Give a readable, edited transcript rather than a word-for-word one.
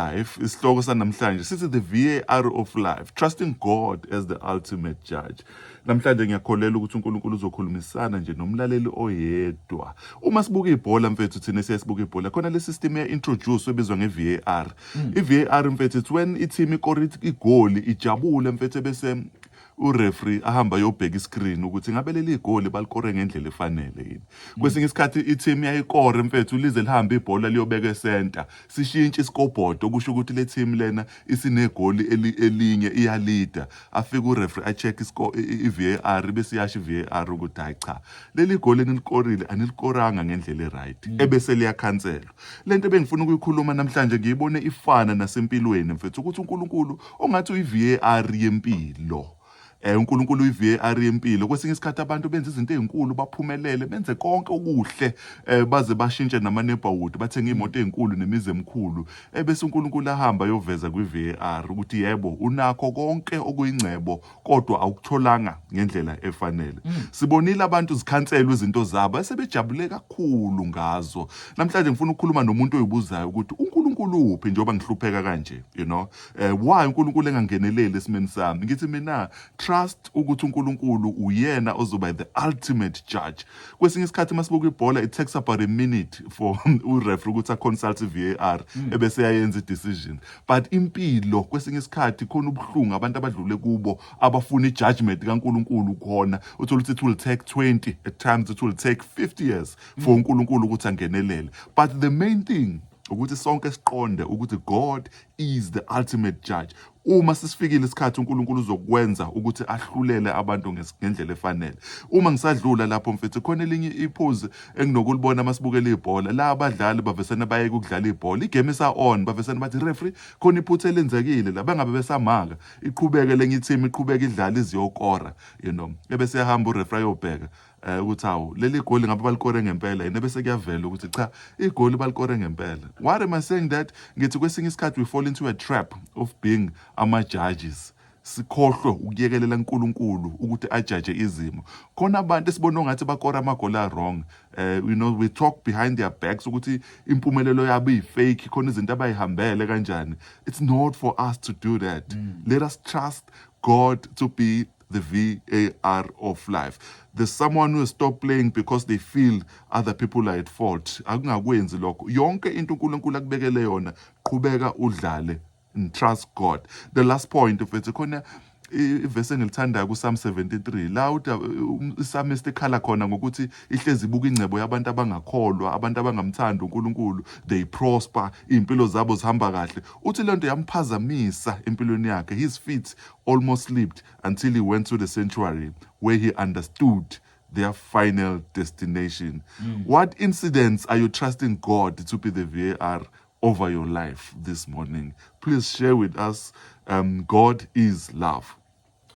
Life, isihloko sanamhlanje sithi the VAR of life, trusting God as the ultimate judge. Namhlanje ngiyakholelwa ukuthi uNkulunkulu uzokhulumisana nje nomlaleli oyedwa. Uma sibuka ibhola, mfethu, thina siyasibuka ibhola, khona le system ya introduce ebizwa nge-VAR. I-VAR, mfethu, it's when i-team ikora igoli, ijabule, mfethu, bese ureferee ahamba ayobheka iscreen ukuthi ngabe leli goli balikore ngendlela efanele yini. Kwesinye isikhathi i-team yayikore, mfethu, lize lihambe ibhola liyobeka esenta, sishintshe iscoreboard, okusho ukuthi le team lena isinegoli elinye, iyalida. Afike ureferee acheck i-VAR, bese iyasho i-VAR ukuthi hayi cha, leli goli enilikorile anilikoranga ngendlela eright, ebese liyakhanselwa. Lento ebengifuna ukuyikhuluma namhlanje ngiyibone ifana nasempilweni, mfethu, ukuthi uNkulunkulu ongathi uyi-VAR yempilo. UNkulunkulu uyi-VAR yempilo. Kwesinye isikhathi abantu benza izinto ezinkulu, baphumelele, benze konke okuhle, baze bashintshe nama neighborhood, bathenga imoto ezinkulu nemizi emikhulu, ebese uNkulunkulu ahamba ayoveza kwi-VAR ukuthi yebo, unakho konke okuyingcebo, kodwa awukutholanga ngendlela efanele. Sibonile abantu zikhanselwa izinto zabo esebejabule kakhulu ngazo. Namhlanje ngifuna ukukhuluma nomuntu oyibuzayo ukuthi uNkulunkulu uphi njengoba ngihlupheka kanje, why uNkulunkulu engangeneleli esimeni sami? Ngithi mina, trust ukuthi uNkulunkulu uyena ozoba the ultimate judge. Kwesinye isikhathi masibuka ibhola, it takes about a minute for ureferee ukuthi aconsult i-VAR, ebese yayenza i-decision. But impilo, kwesinye isikhathi khona ubuhlungu abantu abadlule kubo, abafuna i-judgment kaNkulunkulu. Khona uthola ukuthi it will take 20, at times it will take 50 years for uNkulunkulu ukuthi angenelele. But the main thing ukuthi sonke siqonde ukuthi God is the ultimate judge. Uma sisifikile isikhathi, uNkulunkulu uzokwenza ukuthi ahlulele abantu ngendlela efanele. Uma ngisadlula lapho, mfethu, khona elinye iphuzu enginokulibona masibukela ibhola la, abadlali bavesana bayeke ukudlala ibhola, igame isa on, bavesana bathi, "Referee, khona iphutha elenzekile la." Bangabe besamaka, iqhubeke lenye team, iqhubeke idlala iziyokora, ebese yahamba ureferee ayobheka ukuthi hawu, leli goli ngabe balikore ngempela yini, bese kuyavela ukuthi cha, igoli balikore ngempela. What am I saying? That ngithi kwesinye isikhathi we fall into a trap of being ama judges, sikhohlwe ukuyekelela uNkulunkulu ukuthi ajaje izimo. Khona abantu esibona ongathi bakora amagoli a wrong, we talk behind their backs ukuthi impumelelo yabo iyi-fake, khona izinto abayihambele kanjani. It's not for us to do that. Let us trust God to be the VAR of life. There's someone who stop playing because they feel other people are at fault. Akungakwenzi lokho. Yonke into uNkulunkulu akubekele yona, qhubeka udlale and trust God. The last point of it, khona ivesi engilithandayo kuPsalm 73 la uthi iPsalmist ekhala khona ngokuthi ihlezi ibuka ingcebo yabantu abangakholwa, abantu abangamthandi uNkulunkulu. They prosper, impilo zabo zihamba kahle. Uthi lento yamphazamisa empilweni yakhe. His feet almost slipped until he went to the sanctuary, where he understood their final destination. What incidents are you trusting God to be the VAR over your life this morning? Please share with us. God is love.